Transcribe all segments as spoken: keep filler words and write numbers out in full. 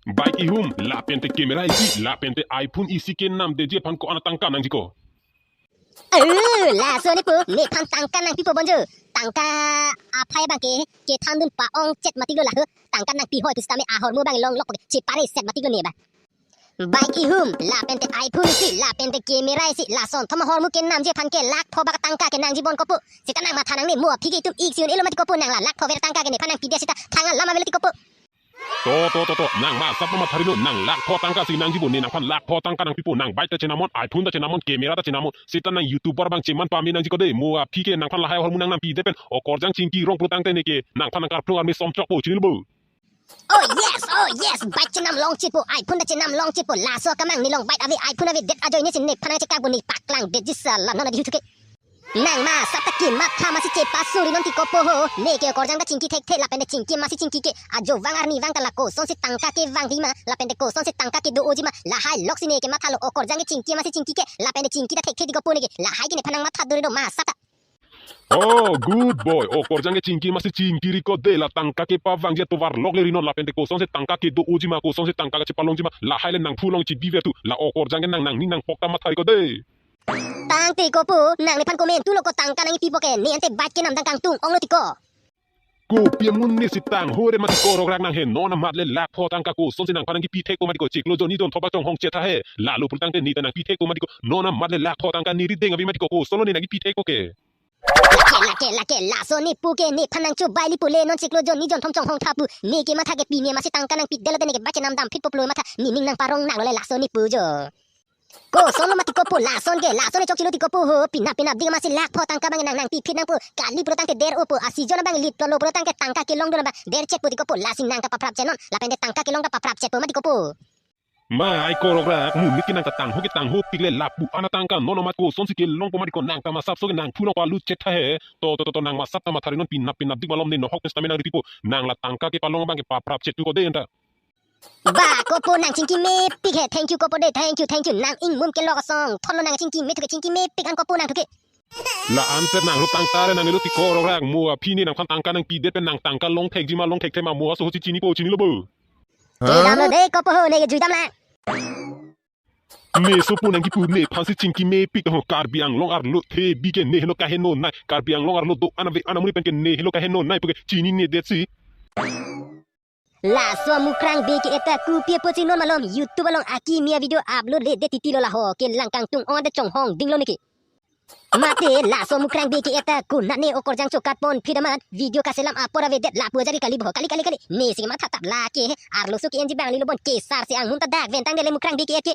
Bike ihum, lapente camera isi, lapente iPhone isi kenamdeji aphan ko-an atangka nangji ko? Oh, laso ne po, nephan tangka nangpipo bonjo. Tangka aphai abang ke, kethandun pa-ongchet matiklo laho. Tangka nangpihoi pusitame ahormu abang longlok ke chepare set matiklo ne ba. Bike ihum, lapente iPhone isi, lapente camera isi, lason thom ahormu kenamji aphan ke lakh pho bak tangka ke nangji bon kopo. Seta nang matha nangne mo aphi ke itum ik si un-elo mati kopo, nang la lakh pho ver tangka ke nephan nangpidet seta thang alam avelo ti kopo. To, to, to, to, nang masap ta matha rilo, nang lakh pho tangka si nangji bo, ne nangphan lakh pho tangka nangpipo, nang bike ta chenamnon, iPhone ta chenamnon, camera ta chenamnon, seta nang YouTuber abang cheman pame nangji ko de, mo aphi ke nangphan lahai ahormu nangnampidet pen, okorjang chingki rong pulotangte neke, nangphan nangkarplung arme somchok po, chinilo bo. Oh yes, oh yes, bike chenam longchit po, iPhone ta chenam longchit po, laso akamang ne long bike ave, iPhone ave det ajoine si nephan nangchekak bo ne paklangdetji sala non adi hutu ke. Nang masap ta kematha masi chepasuri non ti kopo ho, neke okorjang ta chingki thekthe lapente chingki masi chingki ke, ajo vang arni vang ta la kosonsi tangka kevangji ma, lapente kosonsi tangka kedo-oji ma, lahai lok si neke mathalo okorjang ke chingki masi chingki ke, lapente chingki ta thekthe ti kopo neke, lahai ke nephan nangmatha dore do masap ta. Oh, good boy. Okorjang ke chingki masi chingkiri ko de, la tangka kepavangji atovar lok le rinon lapente kosonsi tangka kedo-oji ma, kosonsi tangka kachepalongji ma, lahai le nangphu long chibi ve tu, la okorjang ke nang nangning nangpok ta mathari ko de. Tangte kopo, nang nephan komantu lo ko tangka nangpipo ke, ne ante bike kenamdang kangtung-onglo ti ko. Kopi amun ne si tangho re mati ko rograk nang he, non amat le lakh pho tangka kosonsi nangphan nangkipi thekpo mati ko, chiklo jonni jon thom bak chonghong chetha he, lalo pulotangte ne ta nangpi thekpo mati ko, non amat le lakh pho tangka ne rideng ave mati ko, kosonlo ne nangkipi thekpo ke. Lake, lake, lake, laso ne po ke nephan nangchobai li po le, non chiklo jonni jon thom chonghong tha pu, neke matha ke pine masi tangka nangpidet lote neke bike chenamdam phitpo pulo matha, nening nangparong nanglo le laso ne po jo. Kosonlo mati kopo lason ke, lason ne chokchelo ti kopo ho, penap penapdik masi lakh pho tangka abang nang nangpi phit nangpo, kali pulotangte der-o po, a season abang lip lo pulotangte tangka kelongdun abang derchet po ti kopo, lasi nang ta paprapchet non, lapente tangka kelong ta paprapchet po mati kopo. Mai ko rograk, monit ke nang ta tangho ke tanghopik le lapu ana tangka non amat kosonsi kelongpo mati ko, nang ta masap so ke nangphu long palu chetha he. To, to, to, to, nang masap ta mathari non, penap penapdik malom ne nohok pen sitame nangripipo, nang la tangka kepalong abang ke paprapchet tu ko de anta. Ba, kopo nang chingki mepik he, thank you kopo de, thank you, thank you, nang ingmum kelok asong, thotlo nang chingki me thu ke chingki mepik an kopo nang thu ke. La anset nang ru tangta re nang elo ti ko rograk, mo aphi ne nangphan tangka nangpidet pen nang tangka long thekji ma long thekthe ma mo aso ho si chinipo chinilo bo. Kedamlo de kopo ho, neke juidam lang. Meso po nangkipu nephan si chingki mepik ho, Karbi Anglong arlo thebi ke ne helo kaheno nai, Karbi Anglong arlo do-an ave-an amonit pen ke ne helo kaheno nai pu ke chinine detsi. Laso Mukrang B K F ta kopi apotsi non malom YouTube along akimi avideo upload le det titi lo, laho kelang kangtung-ong ante chonghong dinglo neke. Mate laso Mukrang B K F ta konat ne okorjang chokat pon phit amat video kaselam apor avedet lapu ajari kali bo, kali, kali, kali. Ne si matha tap lake he, arloso ke enji bang lilo bon kesar si angmun ta dak ventang dele Mukrang B K F ke.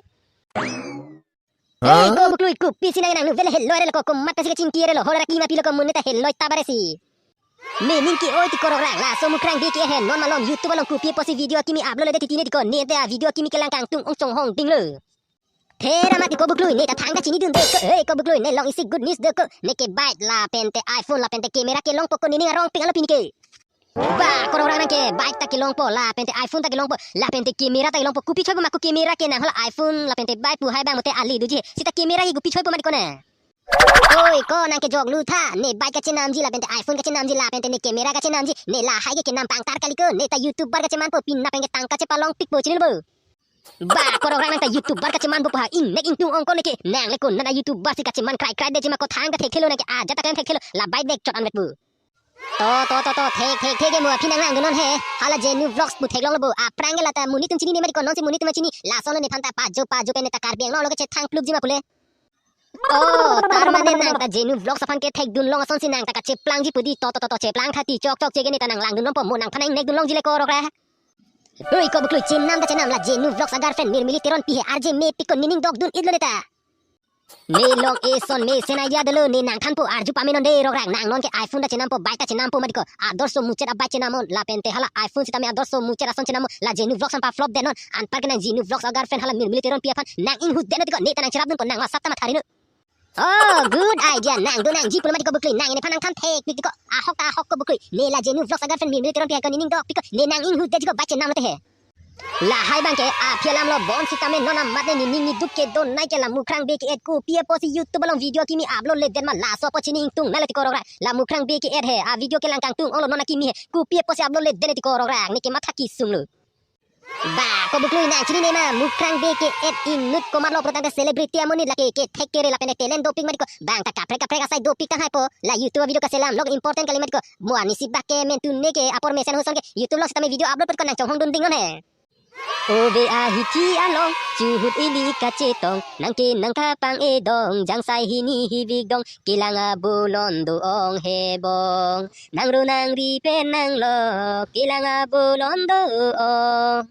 Hey, ko buklui, kopisi nang nang nu vele heloi re lo ko, komat pesi kachingki re lo, hola raki ma pilo ko mun ne ta heloi ta bare si. Mening ke-oi ti ko rograk, laso Mukrang B K F he non malom YouTube along kopi apotsi video akimi upload le det titi ne ti ko, ne ta video akimi kelang kangtung-ong chonghong dinglo. Thera mati ko buklui, ne ta thang kachinidun de ko, hey ko buklui, ne long isi good news de ko, neke bike lapente iPhone lapente camera kelongpo ko, nening arongpik alo pini ke. Ba, ko rograk nang ke bike ta kelongpo, lapente iPhone ta kelongpo, lapente camera ta kelongpo. Kopi choipo ma ko camera ke nang, hala iPhone lapente bike pu hai bang mote ali doji he. Seta camera ke kopi choipo mati ko na. Oi, ko nang kejoklu tha, ne bike kachenamji lapente iPhone kachenamji lapente ne camera kachenamji, ne lahai ke kenam pangtar kali ko, ne ta YouTuber kachemanpo, penap pen ke tangka chepalongpikpo chinilo bo. Ba, ko rograk nang ta YouTuber kachemanpo pu ha, ingnek ingtung-ong ko neke, nang le konat a YouTuber si kacheman krai krai detji ma ko, thang kathekthelo nang ke ajat ta klem thekthelo, la bike dek chot anvet pu. To, to, to, to, thek, thek, thek, ke mo aphi nang langdunnon he, hala Jenu Vlogs pu theklonglo bo, aphrang ke la ta monit atum chinine mati ko, non si monit atum chini, lason lo nephan ta pajo, pajo pen ne ta Karbi Anglong lo kechethang plupji ma pule. Oh, tar mane nang ta Jenu Vlogs aphan ke thekdun long asonsi nang ta kacheplangji pu di, to, to, to, to, cheplang tha ti, chok chok che ke ne ta nang langdun longpo, mo nangphan nang ingnek dun longji le ko rograk. Oi ko buklui, chenam ta chenam, la Jenu Vlogs a girlfriend Mirmili Teronpi he, R J mepik ko, nening dokdun-itlo ne ta. Ne long eson mesen idea dolo, ne nangthanpo, arju pamenon de rograk, nang non ke iPhone ta chenampo, bike ta chenampo mati ko, ador so muchet a bike chenamnon, lapente hala iPhone sitame ador so muchet ason chenamnon, la Jenu Vlogs an pa-flop det non, anpar ke nang Jenu Vlogs a girlfriend hala Mirmili Teronpi aphan nang inghutdet non ti ko, ne ta nang cherapdun ko, nang masap ta mathari non. Oh, good idea. Nang do nangji pulo mati ko buklui. Nang nephan nangthan thekpik ti ko. Ahok ta ahok ko buklui. Ne la Jenu Vlogs a girlfriend Mirmili Teronpi aphan ko nening dokpik ko, ne nang inghutdetji ko, bike chenamlote he. Lahai bang ke aphi alam lo, bonsitame non amat ne nening niduk kedo nai ke la Mukrang B K F kopi apotsi YouTube along video akimi upload le det ma, laso apot chini ingtung nailo ti ko rograk. La Mukrang B K F he, a video kelang kangtung-ong lo, non akimi he. Kopi apotsi upload le det ne ti ko rograk, neke matha kesung lo. Ba, ko Buklui nang chinine ma, Mukrang Bey ke-et inut komatlo pulotangte celebrity amonit lake kethek kere lapen talent dopik mati ko, bang ta kaprek kaprek asai dopik tang hai po, la YouTube video kaselam, lok important kali mati ko, mo anisi bak ke mentune ke apor mesen ason ke, YouTube along sitame video upload pet ko nang chonghong dun ding non he. Ove ahithi along, chuhut ili kachetong, nang ke nang kapang edong, jangsai hini hivik dong, kelang abolon do-ong hebong, nang ro nang ri pen nang lo, kelang abolon do-ong.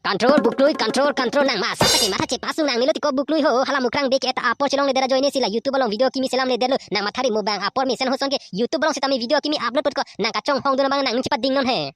Control Buklui, control, control, nang masa ta ke matha chepasung nangne lo ti ko Buklui ho, hala Mukrang Bey ke-et apor chelongle det ajoine si la YouTube along video kimi selamle detlo, nang mathari mo bang apor mesen ason ke YouTube along sitame video kimi upload pet ko, nang kachonghong dun abang nangning chepading non he.